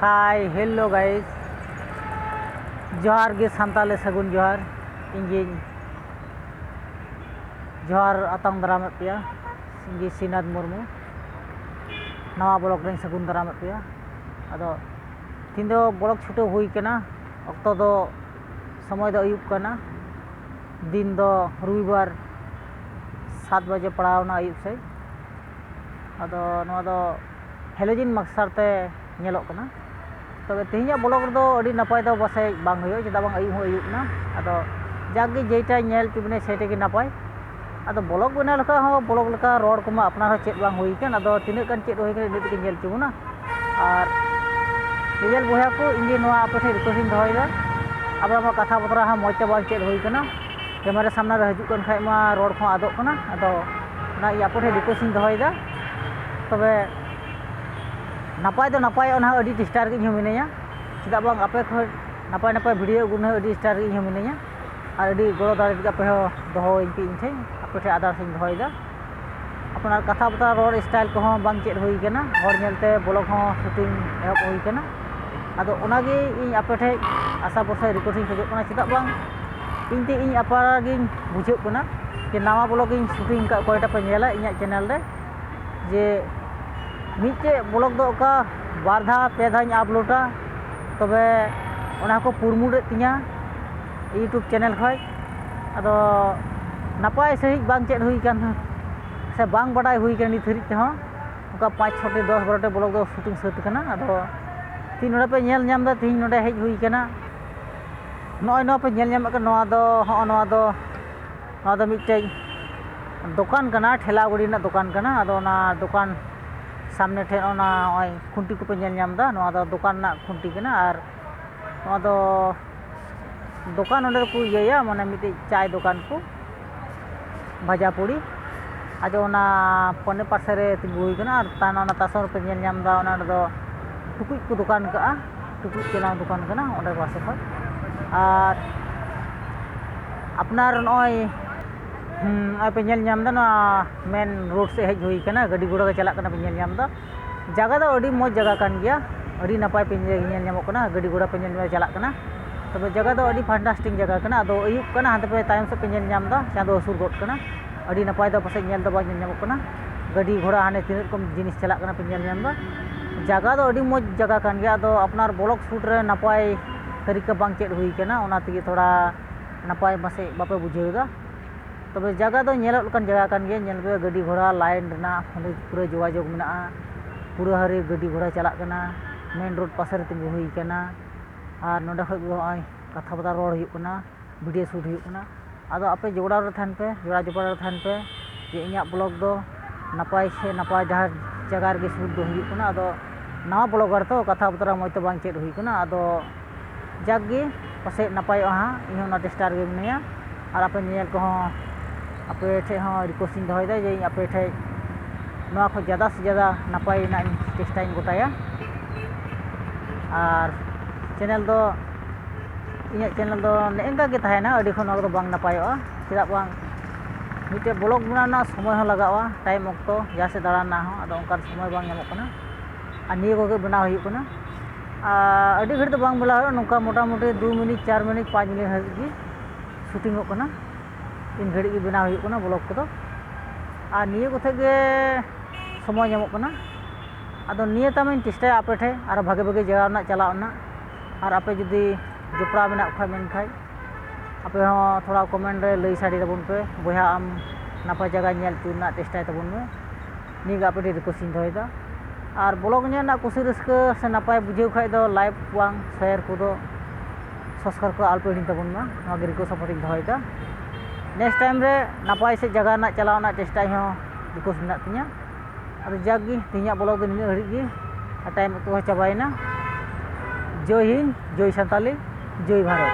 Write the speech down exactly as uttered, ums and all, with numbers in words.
Hi, hello guys. ᱡᱚᱦᱟᱨ ᱜᱮ ᱥᱟᱱᱛᱟᱞᱮ ᱥᱟᱹᱜᱩᱱ ᱡᱚᱦᱟᱨ᱾ ᱤᱧ ᱜᱤᱧ ᱡᱚᱦᱟᱨ ᱟᱛᱟᱝ ᱫᱟᱨᱟᱢᱮᱫ ᱯᱮᱭᱟ᱾ ᱤᱧ ᱜᱮ ᱥᱨᱤᱱᱟᱛᱷ ᱢᱩᱨᱢᱩ᱾ ᱱᱟᱣᱟ ᱵᱞᱚᱜ ᱨᱮᱧ ᱥᱟᱹᱜᱩᱱ ᱫᱟᱨᱟᱢᱮᱫ ᱯᱮᱭᱟ᱾ ᱟᱫᱚ ᱛᱤᱦᱤᱧ ᱫᱚ ᱵᱞᱚᱜ ᱪᱷᱩᱴᱟᱹᱣ ᱦᱩᱭ ᱠᱟᱱᱟ᱾ ᱚᱠᱛᱚ ᱫᱚ, ᱥᱚᱢᱚᱭ ᱫᱚ ᱟᱹᱭᱩᱵ ᱠᱟᱱᱟ᱾ ᱫᱤᱱ ᱫᱚ ᱨᱚᱵᱤᱵᱟᱨ, ᱥᱟᱛ ᱵᱟᱡᱮ ᱯᱟᱲᱟᱣ ᱮᱱᱟ ᱟᱹᱭᱩᱵ ᱥᱮᱫ᱾ ᱟᱫᱚ ᱱᱚᱣᱟ ᱫᱚ ᱦᱮᱞᱳᱡᱤᱱ ᱢᱟᱨᱥᱟᱞ ᱛᱮ ᱧᱮᱞᱚᱜ ᱠᱟᱱᱟ᱾ ᱛᱚᱵᱮ ᱛᱮᱦᱮᱧᱟᱜ ᱵᱞᱚᱜ ᱨᱮᱫᱚ ᱟᱹᱰᱤ ᱱᱟᱯᱟᱭ ᱫᱚ ᱯᱟᱥᱮᱡ ᱵᱟᱝ ᱦᱩᱭᱩᱜᱼᱟ, ᱪᱮᱫᱟᱜ ᱵᱟᱝ ᱟᱹᱭᱩᱵ ᱦᱚᱸ ᱟᱹᱭᱩᱵ ᱮᱱᱟ᱾ ᱟᱫᱚ ᱡᱟᱠ ᱜᱮ ᱡᱮᱴᱟ ᱧᱮᱞ ᱦᱚᱪᱚ ᱵᱤᱱᱟᱹᱧ ᱥᱮᱴᱟ ᱜᱮ ᱱᱟᱯᱟᱭ᱾ ᱟᱫᱚ ᱵᱞᱚᱜ ᱵᱮᱱᱟᱣ ᱞᱮᱠᱟ ᱦᱚᱸ ᱵᱞᱚᱜ ᱞᱮᱠᱟ ᱨᱚᱲ ᱠᱚᱢᱟ ᱟᱯᱱᱟᱨ ᱦᱚᱸ ᱪᱮᱫ ᱵᱟᱝ ᱦᱩᱭ ᱟᱠᱟᱱ, ᱟᱫᱚ ᱛᱤᱱᱟᱹᱜ ᱜᱟᱱ ᱪᱮᱫ ᱦᱩᱭ ᱟᱠᱟᱱᱟ ᱤᱱᱟᱹᱜ ᱛᱮᱜᱮ ᱧᱮᱞ ᱦᱚᱪᱚ ᱵᱚᱱᱟ᱾ ᱟᱨ ᱧᱮᱧᱮᱞ ᱵᱚᱭᱦᱟ ᱠᱚ, ᱤᱧ ᱜᱮ ᱱᱚᱣᱟ ᱟᱯᱮ ᱴᱷᱮᱱ ᱨᱤᱠᱩᱭᱮᱥᱴ ᱤᱧ ᱫᱚᱦᱚᱭᱮᱫᱟ, ᱟᱵᱚ ᱟᱵᱚᱣᱟᱜ ᱠᱟᱛᱷᱟ ᱵᱟᱛᱨᱟ ᱦᱚᱸ ᱢᱚᱡᱽ ᱛᱮ ᱵᱟᱝ ᱪᱮᱫ ᱦᱩᱭ ᱟᱠᱟᱱᱟ᱾ ᱠᱮᱢᱮᱨᱟ ᱥᱟᱢᱱᱟ ᱨᱮ ᱦᱤᱡᱩᱜ ᱠᱟᱱ ᱠᱷᱟᱡ ᱢᱟ ᱨᱚᱲ ᱠᱚᱦᱚᱸ ᱟᱫᱚᱜ ᱠᱟᱱᱟ᱾ ᱟᱫᱚ ᱚᱱᱟ ᱤᱭᱟᱹ ᱟᱯᱮ ᱴᱷᱮᱱ ᱨᱤᱠᱩᱭᱮᱥᱴ ᱤᱧ ᱫᱚᱦᱚᱭᱮᱫᱟ᱾ ᱛᱚᱵᱮ ᱱᱟᱯᱟᱭ ᱫᱚ ᱱᱟᱯᱟᱭᱚᱜᱼᱟ, ᱱᱟᱦᱟᱜ ᱟᱹᱰᱤ ᱪᱮᱥᱴᱟ ᱨᱮᱜᱮ ᱤᱧ ᱦᱚᱸ ᱢᱤᱱᱟᱹᱧᱟ᱾ ᱪᱮᱫᱟᱜ ᱵᱟᱝ, ᱟᱯᱮ ᱠᱷᱚᱱ ᱱᱟᱯᱟᱭ ᱱᱟᱯᱟᱭ ᱵᱷᱤᱰᱤᱭᱳ ᱟᱹᱜᱩ ᱨᱮᱱᱟᱜ ᱟᱹᱰᱤ ᱪᱮᱥᱴᱟ ᱨᱮᱜᱮ ᱤᱧ ᱦᱚᱸ ᱢᱤᱱᱟᱹᱧᱟ᱾ ᱟᱨ ᱟᱹᱰᱤ ᱜᱚᱲᱚ ᱫᱟᱲᱮ ᱞᱟᱹᱜᱤᱫ ᱟᱯᱮ ᱦᱚᱸ ᱫᱚᱦᱚᱣᱟᱹᱧ ᱯᱮ ᱤᱧ ᱴᱷᱮᱱ, ᱟᱯᱮ ᱴᱷᱮᱱ ᱟᱨᱫᱟᱥ ᱤᱧ ᱫᱚᱦᱚᱭᱮᱫᱟ᱾ ᱟᱯᱱᱟᱨ ᱠᱟᱛᱷᱟ ᱵᱟᱛᱨᱟ ᱨᱚᱲ ᱥᱴᱟᱭᱤᱞ ᱠᱚᱦᱚᱸ ᱵᱟᱝ ᱪᱮᱫ ᱦᱩᱭ ᱠᱟᱱᱟ, ᱦᱚᱲ ᱧᱮᱞᱛᱮ ᱵᱞᱚᱜ ᱦᱚᱸ ᱥᱩᱴᱤᱝ ᱮᱦᱚᱵ ᱦᱩᱭ ᱠᱟᱱᱟ᱾ ᱟᱫᱚ ᱚᱱᱟᱜᱮ ᱤᱧ ᱟᱯᱮ ᱴᱷᱮᱱ ᱟᱥᱟ ᱵᱷᱚᱨᱥᱟ ᱨᱤᱠᱩᱭᱮᱥᱴ ᱤᱧ ᱠᱷᱚᱡᱚᱜ ᱠᱟᱱᱟ, ᱪᱮᱫᱟᱜ ᱵᱟᱝ ᱤᱧ ᱛᱮ ᱤᱧ ᱟᱯᱱᱟᱨ ᱜᱤᱧ ᱵᱩᱡᱷᱟᱹᱜ ᱠᱟᱱᱟ ᱡᱮ ᱱᱟᱣᱟ ᱵᱞᱚᱜ ᱤᱧ ᱥᱩᱴᱤᱝ ᱟᱠᱟᱫ, ᱚᱠᱚᱭᱴᱟᱜ ᱯᱮ ᱧᱮᱞᱟ ᱤᱧᱟᱹᱜ ᱪᱮᱱᱮᱞ ᱨᱮ, ᱡᱮ ᱢᱤᱫᱴᱮᱡ ᱵᱞᱚᱜ ᱫᱚ ᱚᱠᱟ ᱵᱟᱨ ᱫᱷᱟᱣ ᱯᱮ ᱫᱷᱟᱣ ᱤᱧ ᱟᱯᱞᱳᱰᱟ, ᱛᱚᱵᱮ ᱚᱱᱟ ᱦᱚᱸᱠᱚ ᱯᱨᱚᱢᱳᱴᱮᱫ ᱛᱤᱧᱟ ᱤᱭᱩᱴᱩᱵᱽ ᱪᱮᱱᱮᱞ ᱠᱷᱚᱡ᱾ ᱟᱫᱚ ᱱᱟᱯᱟᱭ ᱥᱟᱺᱦᱤᱡ ᱵᱟᱝ ᱪᱮᱫ ᱦᱩᱭ ᱠᱟᱱ ᱥᱮ ᱵᱟᱝ ᱵᱟᱰᱟᱭ ᱦᱩᱭ ᱠᱟᱱᱟ ᱱᱤᱛ ᱫᱷᱟᱹᱨᱤᱡ ᱛᱮᱦᱚᱸ᱾ ᱚᱱᱠᱟ ᱯᱟᱸᱪ ᱪᱷᱚᱴᱤ ᱫᱚᱥ ᱵᱟᱨᱚᱴᱤ ᱵᱞᱚᱜ ᱫᱚ ᱥᱩᱴᱤᱝ ᱥᱟᱹᱛ ᱠᱟᱱᱟ᱾ ᱟᱫᱚ ᱛᱤᱦᱤᱧ ᱱᱚᱰᱮ ᱯᱮ ᱧᱮᱞ ᱧᱟᱢ ᱮᱫᱟ, ᱛᱤᱦᱤᱧ ᱱᱚᱰᱮ ᱦᱮᱡ ᱦᱩᱭ ᱠᱟᱱᱟ᱾ ᱱᱚᱜᱼᱚᱭ ᱱᱚᱣᱟ ᱯᱮ ᱧᱮᱞ ᱧᱟᱢᱮᱫ ᱠᱟᱱᱟ, ᱱᱚᱣᱟ ᱫᱚ, ᱦᱚᱸᱜᱼᱚ ᱱᱚᱣᱟ ᱫᱚ, ᱱᱚᱣᱟ ᱫᱚ ᱢᱤᱫᱴᱮᱡ ᱫᱚᱠᱟᱱ ᱠᱟᱱᱟ, ᱴᱷᱮᱞᱟ ᱜᱟᱹᱰᱤ ᱨᱮᱱᱟᱜ ᱫᱚᱠᱟᱱ ᱠᱟᱱᱟ᱾ ᱟᱫᱚ ᱚᱱᱟ ᱫᱚᱠᱟᱱ ᱥᱟᱢᱱᱮ ᱴᱷᱮᱱ ᱚᱱᱟ ᱱᱚᱜᱼᱚᱭ ᱠᱷᱩᱱᱴᱤ ᱠᱚᱯᱮ ᱧᱮᱞ ᱧᱟᱢ ᱮᱫᱟ, ᱱᱚᱣᱟ ᱫᱚ ᱫᱚᱠᱟᱱ ᱨᱮᱱᱟᱜ ᱠᱷᱩᱱᱴᱤ ᱠᱟᱱᱟ᱾ ᱟᱨ ᱱᱚᱣᱟ ᱫᱚ ᱫᱚᱠᱟᱱ ᱚᱸᱰᱮ ᱫᱚᱠᱚ ᱤᱭᱟᱹᱭᱟ, ᱢᱟᱱᱮ ᱢᱤᱫᱴᱮᱡ ᱪᱟᱭ ᱫᱚᱠᱟᱱ ᱠᱚ, ᱵᱷᱟᱡᱟ ᱯᱩᱲᱤ᱾ ᱟᱫᱚ ᱚᱱᱟ ᱠᱚᱨᱱᱟᱨ ᱯᱟᱥᱮ ᱨᱮ ᱛᱤᱸᱜᱩ ᱦᱩᱭ ᱠᱟᱱᱟ᱾ ᱟᱨ ᱛᱟᱭᱱᱚᱢ ᱚᱱᱟ ᱛᱟᱥᱚᱢ ᱨᱮᱯᱮ ᱧᱮᱞ ᱧᱟᱢ ᱮᱫᱟ, ᱚᱱᱟ ᱨᱮᱫᱚ ᱴᱩᱠᱩᱡ ᱠᱚ ᱫᱚᱠᱟᱱ ᱠᱟᱜᱼᱟ, ᱴᱩᱠᱩᱡ ᱪᱮᱞᱟᱝ ᱫᱚᱠᱟᱱ ᱠᱟᱱᱟ ᱚᱸᱰᱮ ᱯᱟᱥᱮ ᱠᱷᱚᱡ᱾ ᱟᱨ ᱟᱯᱱᱟᱨ ᱱᱚᱜᱼᱚᱭ, ᱦᱩᱸ, ᱱᱚᱜᱼᱚᱭ ᱯᱮ ᱧᱮᱞ ᱧᱟᱢ ᱮᱫᱟ, ᱱᱚᱣᱟ ᱢᱮᱱ ᱨᱳᱰ ᱥᱮᱫ ᱦᱮᱡ ᱦᱩᱭ ᱠᱟᱱᱟ, ᱜᱟᱹᱰᱤ ᱜᱷᱚᱲᱟ ᱜᱮ ᱪᱟᱞᱟᱜ ᱠᱟᱱᱟ, ᱯᱮ ᱧᱮᱞ ᱧᱟᱢ ᱮᱫᱟ᱾ ᱡᱟᱭᱜᱟ ᱫᱚ ᱟᱹᱰᱤ ᱢᱚᱡᱽ ᱡᱟᱭᱜᱟ ᱠᱟᱱ ᱜᱮᱭᱟ᱾ ᱟᱹᱰᱤ ᱱᱟᱯᱟᱭ ᱯᱮ ᱧᱮᱞ, ᱧᱮᱞ ᱧᱟᱢᱚᱜ ᱠᱟᱱᱟ, ᱜᱟᱹᱰᱤ ᱜᱷᱚᱲᱟ ᱯᱮ ᱧᱮᱞ ᱧᱟᱢ ᱪᱟᱞᱟᱜ ᱠᱟᱱᱟ᱾ ᱛᱚᱵᱮ ᱡᱟᱭᱜᱟ ᱫᱚ ᱟᱹᱰᱤ fantastic ᱡᱟᱭᱜᱟ ᱠᱟᱱᱟ᱾ ᱟᱫᱚ ᱟᱹᱭᱩᱵ ᱠᱟᱱᱟ, ᱦᱟᱱᱛᱮ ᱯᱮ ᱛᱟᱭᱚᱢ ᱥᱮᱫ ᱯᱮ ᱧᱮᱞ ᱧᱟᱢ ᱮᱫᱟ, ᱪᱟᱸᱫᱚ ᱦᱟᱹᱥᱩᱨ ᱜᱚᱫ ᱠᱟᱱᱟ᱾ ᱟᱹᱰᱤ ᱱᱟᱯᱟᱭ ᱫᱚ ᱯᱟᱥᱮᱡ ᱧᱮᱞ ᱫᱚ ᱵᱟᱝ ᱧᱮᱞ ᱧᱟᱢᱚᱜ ᱠᱟᱱᱟ᱾ ᱜᱟᱹᱰᱤ ᱜᱷᱚᱲᱟ ᱦᱟᱱᱮ ᱛᱤᱱᱟᱹᱜ ᱨᱚᱠᱚᱢ ᱡᱤᱱᱤᱥ ᱪᱟᱞᱟᱜ ᱠᱟᱱᱟ ᱯᱮ ᱧᱮᱞ ᱧᱟᱢ ᱮᱫᱟ᱾ ᱡᱟᱭᱜᱟ ᱫᱚ ᱟᱹᱰᱤ ᱢᱚᱡᱽ ᱡᱟᱭᱜᱟ ᱠᱟᱱ ᱜᱮᱭᱟ, ᱟᱫᱚ ᱟᱯᱱᱟᱨ vlog shoot ᱨᱮ ᱱᱟᱯᱟᱭ ᱛᱟᱹᱨᱤᱠᱟ ᱵᱟᱝ ᱪᱮᱫ ᱦᱩᱭ ᱠᱟᱱᱟ, ᱚᱱᱟ ᱛᱮᱜᱮ ᱛᱷᱚᱲᱟ ᱱᱟᱯᱟᱭ ᱯᱟᱥᱮᱡ ᱵᱟᱯᱮ ᱵᱩᱡᱷᱟᱹᱣ ᱮᱫᱟ᱾ ᱛᱚᱵᱮ ᱡᱟᱭᱜᱟ ᱫᱚ ᱧᱮᱞᱚᱜ ᱞᱮᱠᱟᱱ ᱡᱟᱭᱜᱟ ᱠᱟᱱ ᱜᱮᱭᱟ᱾ ᱧᱮᱞ ᱯᱮ, ᱜᱟᱹᱰᱤ ᱜᱷᱚᱲᱟ line ᱨᱮᱱᱟᱜ ᱯᱩᱨᱟᱹ ᱡᱳᱜᱟᱡᱳᱜᱽ ᱢᱮᱱᱟᱜᱼᱟ, ᱯᱩᱨᱟᱹ ᱦᱟᱹᱨᱤ ᱜᱟᱹᱰᱤ ᱜᱷᱚᱲᱟ ᱪᱟᱞᱟᱜ ᱠᱟᱱᱟ, main road ᱯᱟᱥᱮ ᱨᱮ ᱛᱤᱸᱜᱩ ᱦᱩᱭ ᱠᱟᱱᱟ᱾ ᱟᱨ ᱱᱚᱸᱰᱮ ᱠᱷᱚᱡ ᱫᱚ ᱱᱚᱜᱼᱚᱭ ᱠᱟᱛᱷᱟ ᱵᱟᱛᱟ ᱨᱚᱲ ᱦᱩᱭᱩᱜ ᱠᱟᱱᱟ, video shoot ᱦᱩᱭᱩᱜ ᱠᱟᱱᱟ᱾ ᱟᱫᱚ ᱟᱯᱮ ᱡᱚᱲᱟᱣ ᱨᱮ ᱛᱟᱦᱮᱱ ᱯᱮ, ᱡᱚᱲᱟᱣ ᱡᱚᱯᱲᱟᱣ ᱨᱮ ᱛᱟᱦᱮᱱ ᱯᱮ, ᱡᱮ ᱤᱧᱟᱹᱜ vlog ᱫᱚ ᱱᱟᱯᱟᱭ ᱥᱮ ᱱᱟᱯᱟᱭ ᱡᱟᱦᱟᱸ ᱡᱟᱭᱜᱟ ᱨᱮᱜᱮ shoot ᱫᱚ ᱦᱩᱭᱩᱜ ᱠᱟᱱᱟ᱾ ᱟᱫᱚ ᱱᱟᱣᱟ vlogger ᱛᱚ, ᱠᱟᱛᱷᱟ ᱵᱟᱛᱨᱟ ᱢᱚᱡᱽ ᱛᱮ ᱵᱟᱝ ᱪᱮᱫ ᱦᱩᱭ ᱠᱟᱱᱟ᱾ ᱟᱫᱚ ᱡᱟᱠ ᱜᱮ, ᱯᱟᱥᱮᱡ ᱱᱟᱯᱟᱭᱚᱜᱼᱟ ᱦᱟᱸᱜ, ᱤᱧ ᱦᱚᱸ ᱚᱱᱟ ᱪᱮᱥᱴᱟ ᱨᱮᱜᱮ ᱢᱤᱱᱟᱹᱧᱟ᱾ ᱟᱨ ᱟᱯᱮ ᱧᱮᱧᱮᱞ ᱠᱚᱦᱚᱸ, ᱟᱯᱮ ᱴᱷᱮᱡ ᱦᱚᱸ request ᱤᱧ ᱫᱚᱦᱚᱭᱮᱫᱟ ᱡᱮ ᱤᱧ ᱟᱯᱮ ᱴᱷᱮᱡ ᱱᱚᱣᱟ ᱠᱷᱚᱡ ᱡᱟᱫᱟ ᱥᱮ ᱡᱟᱫᱟ ᱱᱟᱯᱟᱭ ᱨᱮᱱᱟᱜ ᱤᱧ ᱪᱮᱥᱴᱟᱧ ᱜᱚᱴᱟᱭᱟ᱾ ᱟᱨ channel ᱫᱚ, ᱤᱧᱟᱹᱜ channel ᱫᱚ ᱱᱮᱜᱼᱮ ᱱᱝᱠᱟ ᱜᱮ ᱛᱟᱦᱮᱱᱟ, ᱟᱹᱰᱤ ᱠᱷᱚᱱ ᱱᱚᱣᱟ ᱠᱚᱫᱚ ᱵᱟᱝ ᱱᱟᱯᱟᱭᱚᱜᱼᱟ᱾ ᱪᱮᱫᱟᱜ ᱵᱟᱝ, ᱢᱤᱫᱴᱮᱡ vlog ᱵᱮᱱᱟᱣ ᱨᱮᱱᱟᱜ ᱥᱚᱢᱚᱭ ᱦᱚᱸ ᱞᱟᱜᱟᱜᱼᱟ, time ᱚᱠᱛᱚ, ᱡᱟᱦᱟᱸ ᱥᱮᱫ ᱫᱟᱬᱟᱱ ᱨᱮᱱᱟᱜ ᱦᱚᱸ, ᱟᱫᱚ ᱚᱱᱠᱟᱱ ᱥᱚᱢᱚᱭ ᱵᱟᱝ ᱧᱟᱢᱚᱜ ᱠᱟᱱᱟ᱾ ᱟᱨ ᱱᱤᱭᱟᱹ ᱠᱚᱜᱮ ᱵᱮᱱᱟᱣ ᱦᱩᱭᱩᱜ ᱠᱟᱱᱟ᱾ ᱟᱨ ᱟᱹᱰᱤ ᱜᱷᱟᱹᱲᱤᱡ ᱫᱚ ᱵᱟᱝ ᱵᱮᱱᱟᱣ ᱦᱩᱭᱩᱜᱼᱟ, ᱱᱚᱝᱠᱟ ᱢᱚᱴᱟᱢᱩᱴᱤ ᱫᱩ ᱢᱤᱱᱤᱴ, ᱪᱟᱨ ᱢᱤᱱᱤᱴ, ᱯᱟᱸᱪ ᱢᱤᱱᱤᱴ ᱦᱟᱹᱵᱤᱡ ᱜᱮ shootingᱚᱜ ᱠᱟᱱᱟ᱾ ᱤᱱ ᱜᱷᱟᱹᱲᱤᱡ ᱜᱮ ᱵᱮᱱᱟᱣ ᱦᱩᱭᱩᱜ ᱠᱟᱱᱟ vlog ᱠᱚᱫᱚ᱾ ᱟᱨ ᱱᱤᱭᱟᱹ ᱠᱚᱛᱮ ᱜᱮ ᱥᱚᱢᱚᱭ ᱧᱟᱢᱚᱜ ᱠᱟᱱᱟ᱾ ᱟᱫᱚ ᱱᱤᱭᱟᱹ ᱛᱟᱭᱚᱢ ᱤᱧ ᱪᱮᱥᱴᱟᱭᱟ ᱟᱯᱮ ᱴᱷᱮᱡ ᱟᱨᱚ ᱵᱷᱟᱜᱮ ᱵᱷᱟᱜᱮ ᱡᱟᱭᱜᱟ ᱨᱮᱱᱟᱜ ᱪᱟᱞᱟᱣ ᱨᱮᱱᱟᱜ᱾ ᱟᱨ ᱟᱯᱮ ᱡᱩᱫᱤ ᱡᱚᱯᱲᱟᱣ ᱢᱮᱱᱟᱜ ᱠᱷᱟᱡ ᱢᱮᱱᱠᱷᱟᱡ, ᱟᱯᱮ ᱦᱚᱸ ᱛᱷᱚᱲᱟ comment ᱨᱮ ᱞᱟᱹᱭ ᱥᱟᱰᱮ ᱛᱟᱵᱚᱱ ᱯᱮ, ᱵᱚᱭᱦᱟ ᱟᱢ ᱱᱟᱯᱟᱭ ᱡᱟᱭᱜᱟ ᱧᱮᱞ ᱦᱚᱪᱚ ᱨᱮᱱᱟᱜ ᱪᱮᱥᱴᱟᱭ ᱛᱟᱵᱚᱱ ᱢᱮ᱾ ᱱᱤᱭᱟᱹ ᱜᱮ ᱟᱯᱮ ᱴᱷᱮᱱ request ᱤᱧ ᱫᱚᱦᱚᱭᱮᱫᱟ᱾ ᱟᱨ vlog ᱧᱮᱞ ᱨᱮᱱᱟᱜ ᱠᱩᱥᱤ ᱨᱟᱹᱥᱠᱟᱹ ᱥᱮ ᱱᱟᱯᱟᱭ ᱵᱩᱡᱷᱟᱹᱣ ᱠᱷᱟᱡ ᱫᱚ like ᱵᱟᱝ share ᱠᱚᱫᱚ, subscribe ᱠᱚ ᱟᱞᱚᱯᱮ ᱦᱤᱲᱤᱧ ᱛᱟᱵᱚᱱ ᱢᱟ, ᱱᱚᱣᱟ ᱜᱮ request support ᱤᱧ ᱫᱚᱦᱚᱭᱮᱫᱟ᱾ Next time ᱨᱮ ᱱᱟᱯᱟᱭ ᱥᱮᱫ ᱡᱟᱭᱜᱟ ᱨᱮᱱᱟᱜ ᱪᱟᱞᱟᱣ ᱨᱮᱱᱟᱜ ᱪᱮᱥᱴᱟ ᱤᱧ ᱦᱚᱸ request ᱢᱮᱱᱟᱜ ᱛᱤᱧᱟᱹ᱾ ᱟᱫᱚ ᱡᱟᱠ ᱜᱮ, ᱛᱮᱦᱮᱧᱟᱜ vlog ᱫᱚ ᱱᱤᱱᱟᱹᱜ ᱦᱟᱹᱨᱤᱡ ᱜᱮ, ᱟᱨ time ᱚᱠᱛᱚ ᱦᱚᱸ ᱪᱟᱵᱟᱭᱮᱱᱟ᱾ ᱡᱚᱭ ᱦᱤᱱᱫ, ᱡᱚᱭ ᱥᱟᱱᱛᱟᱞᱤ, ᱡᱚᱭ ᱵᱷᱟᱨᱚᱛ᱾